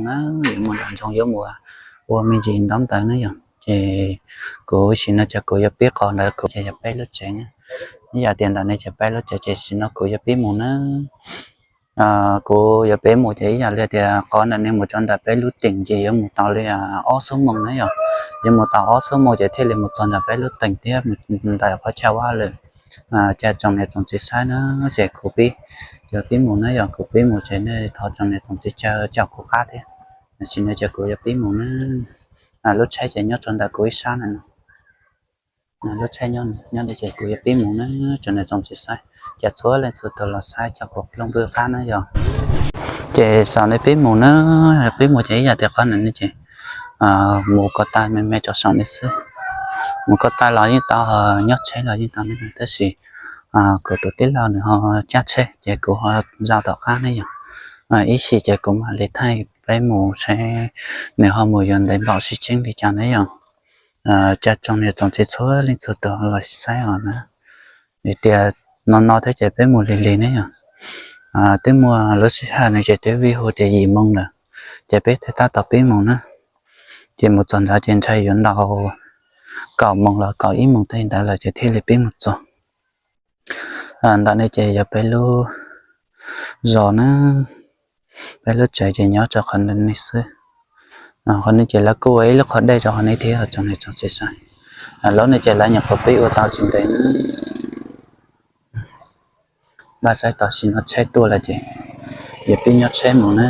Yuav mus nram ntsoog yuav mus ua me ntsis ntaub ntawv na yom. Ces kuv sim no ces kuv yuav pib qhov ntawd kuv ces yog peb lub tsev na. Ib yam tias ntawm no ces peb lub tsev ces sim no kuv yuav pib mus na. Kuv yuav pib mus ces ib yam li tias qhov ntawm no mus txog ntawm peb lub teem ces yuav mus tau li ob xuab moos na yom. Yuav mus tau ob xuab moos ces thiaj li mus txog ntawm peb lub teem thiab mus ntawm qhov chaw ua lawm. Ces tsoom niam tsoom txiv saib na, ces kuv pib, yuav pib mus na yom, kuv pib mus ces nej thov tsoom niam tsoom txiv caw kuv qab thiab. Tam sim no ces kuv yuav pib mus na. Lub tsheb ces nyob txog ntawm kuv ib sab na. Lub tsheb nyob, nyob ntawd ces kuv yuav pib mus na, tsoom niam tsoom txiv saib. Ces txhua leej txhua tus los saib tso kuv looj vwj qab na yom. Ces saum no pib mus na, pib mus ces ib yam tias qhov ntawm no ces mus ko taw me me rau saum no xwb. Mus ko taw los yeej tau, nyob tsheb los yeej tau ne, tab sis kuv tus tij laug nws ho cab tsheb ces kuv ho zaum tom qab ne yom. Ib sim ces kuv mam li thaij peb mus seb nws ho mus yuav ntev npaum sib tseeb li cas ne yom. Ces tsoom niam tsoom txiv txhua leej txhua tus los saib os na. Vim tias no no thiab ces peb mus lig lig ne yom. Twb muaj lub sij hawm no ces twb vij hu tias yim moo lawm, ces peb thiaj tab tom pib mus na. Ces mus txog ntawd ces ntshai yuav ntaus kaum moos los kaum ib moos tej ntawd lawm ces thiaj li pib mus txog. Ntawm no ces yog peb lub zos na, peb lub tsev ces nyob rau qhov ntawm no xwb. Qhov no ces lawv kuj ua ib lub qhov dej rau qhov no thiab tsoom niam tsoom txiv saib. Lub no ces lawv nyuam qhuav pib ua tau tsis ntev na. Npaj saib tam sim no tsheb tuaj lawm ces yuav pib nyob tsheb mus na.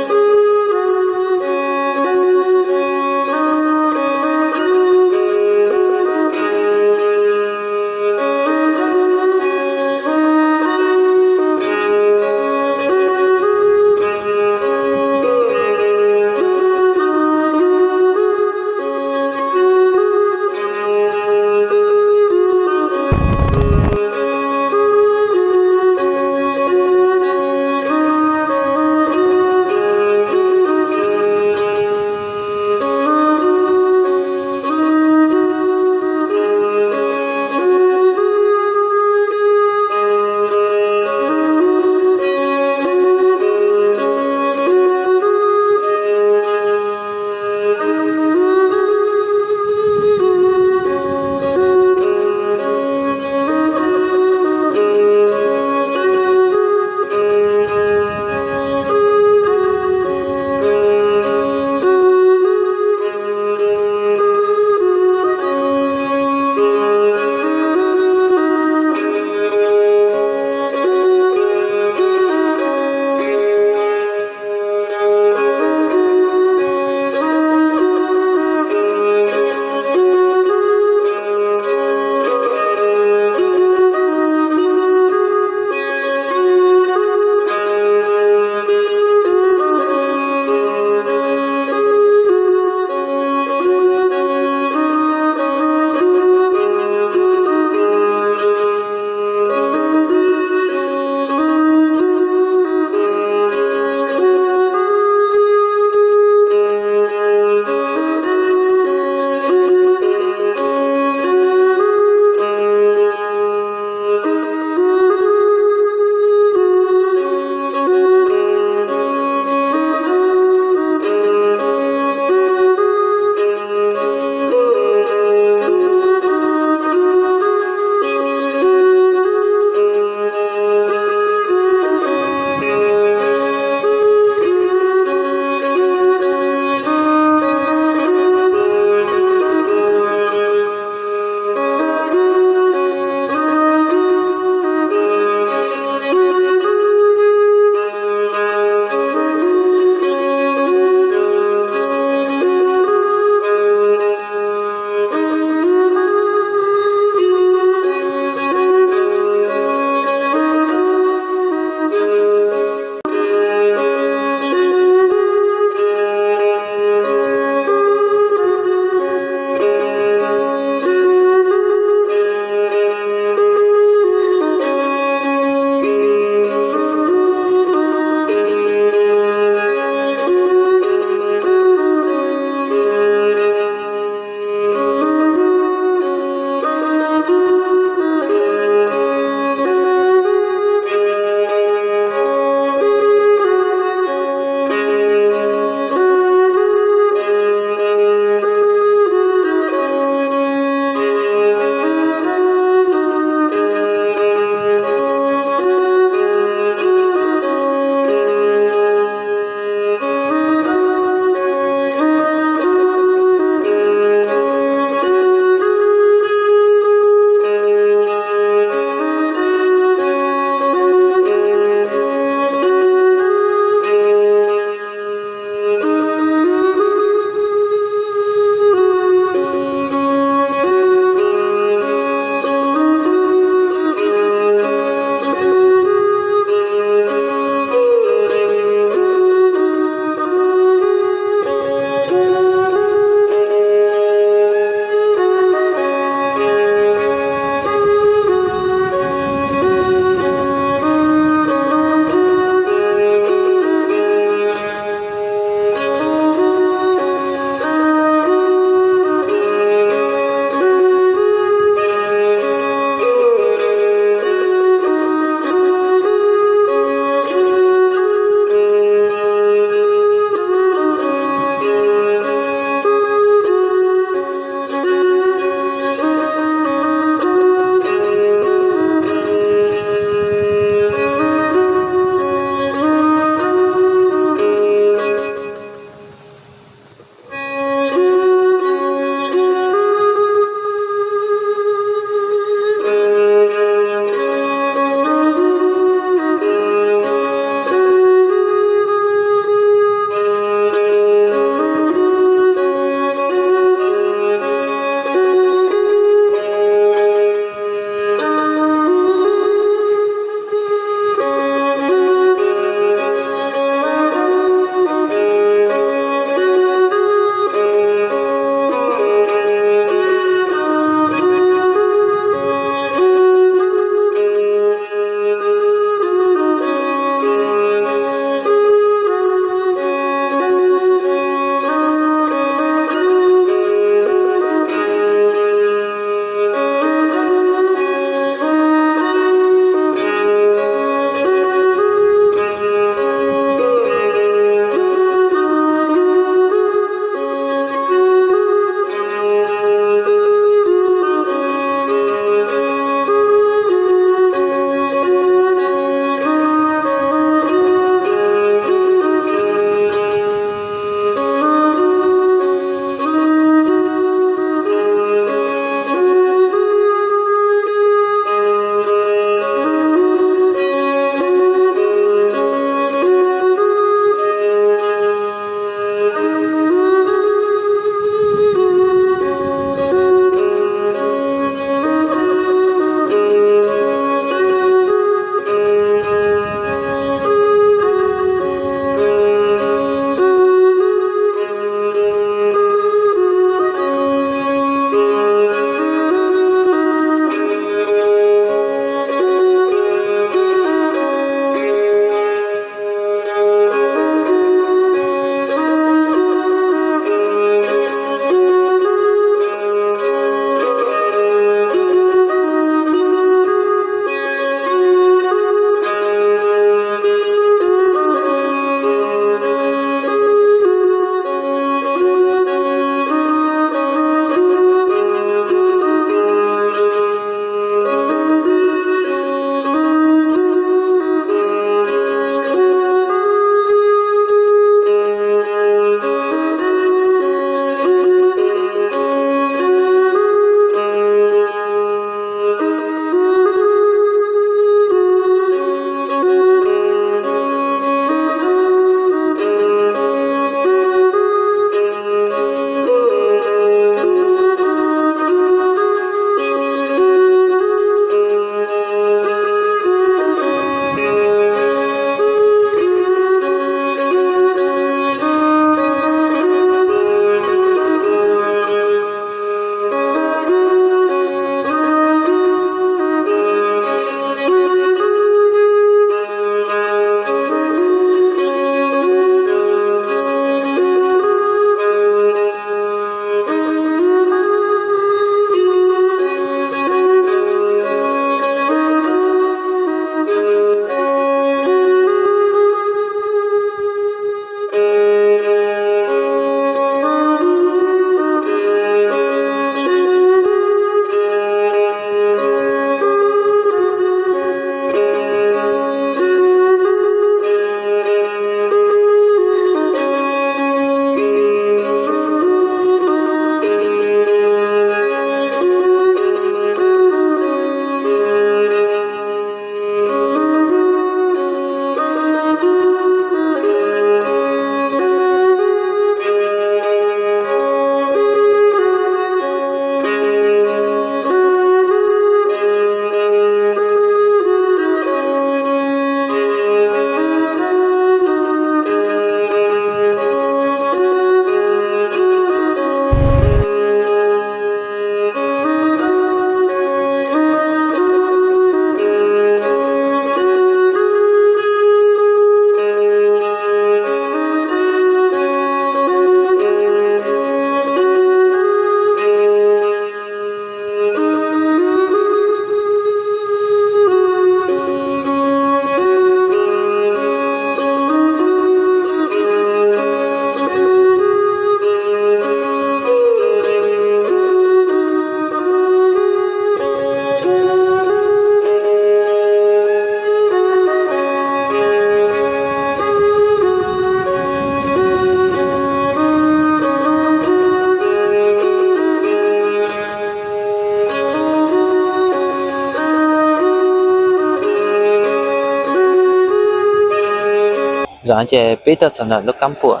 Zaum no ces peb tuaj txog ntawm lub kab puam,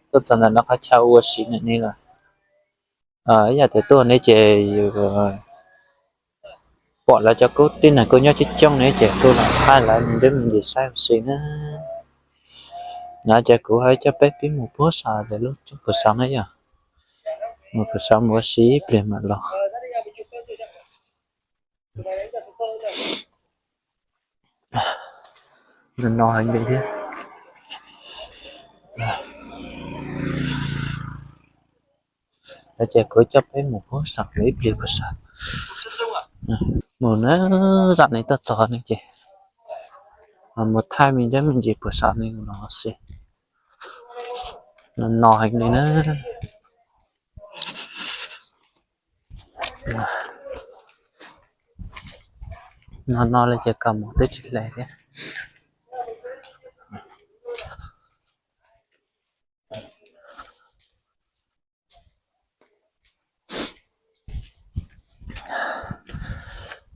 tuaj txog ntawm no qhov chaw ua si ntawm ne lawm. Ib yam tias tuaj ne ces yus pom lawv cov kub tib neeg kuj nyob coob coob ne ces kuj los thaij lawv me ntsis me ntsis saib ua si na. No ces kuv ho coj peb pib mus puag saum lub roob puag saum na yom. Mus puag saum mus ua si ib pliag mam los. No no heev li thiab. Ces kuv coj peb mus puag saum ib pliag puag saum. Mus na, zam ne tuaj txog ne ces mus thaij me ntsis me ntsis puag saum ne los xwb. No no heev li na. No no li ces kaus mom twb tsis hle thiab.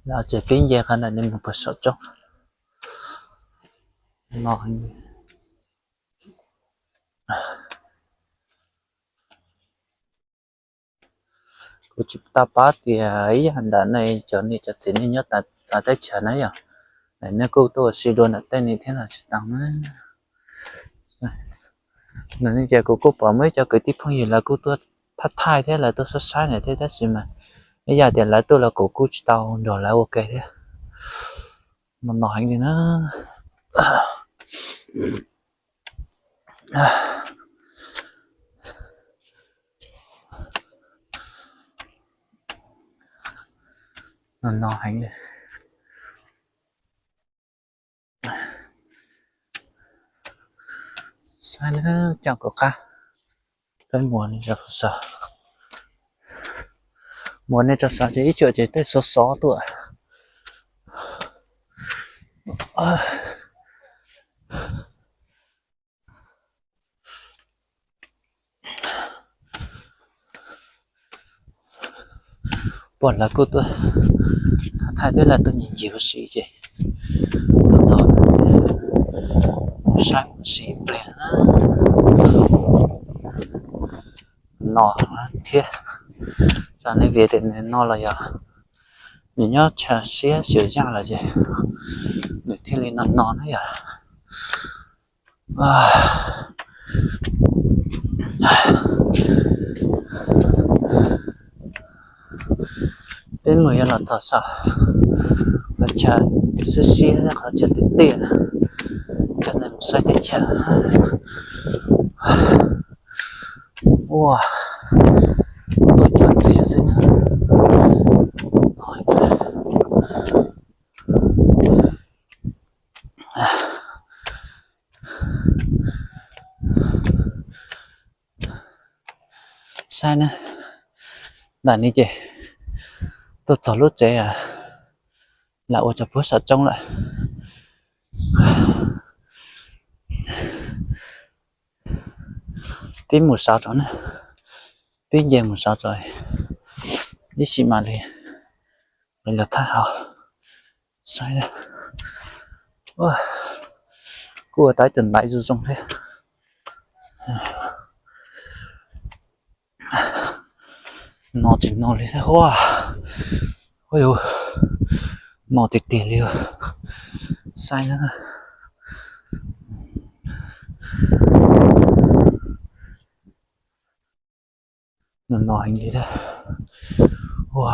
Los ces pib nce qhov ntawm ne mus puag saum roob no. Kuv tsis tau paub tias ib yam ntawm nej cov niam cov txiv nej nyob txawv teb chaws na yom, nej kuj tuaj ua si dua ntawm tej ne thiab los tsis tau na. No ces kuv kuj pom muaj ib co kwv tij phooj ywg lawv kuj tuaj thaij thaij thiab lawv tuaj saib saib ntawm thiab tab sis mas ib yam tias lawv tuaj los kuv kuj tsis tau nrog lawv ua ke thiab. No no heev li na. No no heev li. Saib na, coj kuv qab peb mus ne rau saud. Mus ne rau saud ces ib tsuam ces tej xov xov tuaj. Pom lawv kuj tuaj thaij thiab lawv tuaj nyiam ncig ua si ces tuaj txog mus saib mus ua si ib pliag no thiab. Tam nej vim tias nws no los yog nws nyob chaw siab xyuas yaj lawm ces nws thiaj li no no na yom. Peb mus yuav los txog saum qhov chaw siab siab, qhov chaw tiaj tiaj, cov neeg mus saib teb chaws. Ua, ua cuag ntxiv xwb na. Saib na, ntawm ne ces tuaj txog lub tsev lam ua cov puag saum roob lawm. Pib mus saud rau na, pib nce mus saud rau ib sim mam li los thab hauv. Saib, kuj ua tau ib tug ntaiv zoo zoo thiab. No tsis no li thiab, ua, ua, no tiag tiag li. Saib na. No no heev li thiab. Ua,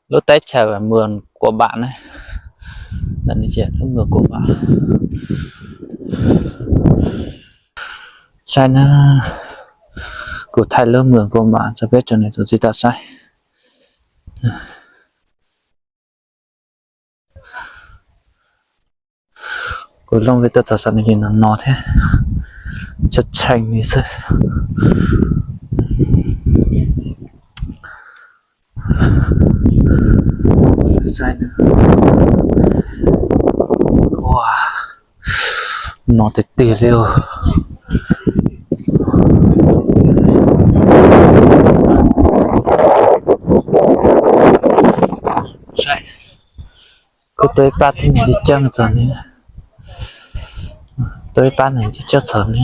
lub teb chaws Mường Của Bạn na, lub Mường Của Bạn. Saib na, kuv thaij lub Mường Của Bạn rau peb tsoom niam tsoom txiv tau saib. Kuv looj vij tuaj txog saum no ces no no thiab, tshee tshee li xwb. Saib, ua, no tiag tiag li. Saib, Kuj tuaj ib pab tib neeg coob coob txog ne. Tuaj ib pab neeg coob coob txog ne.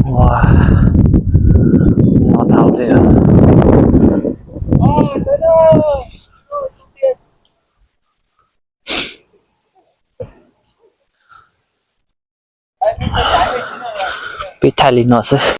Ua, no dhau li. Peb thaij li no xwb.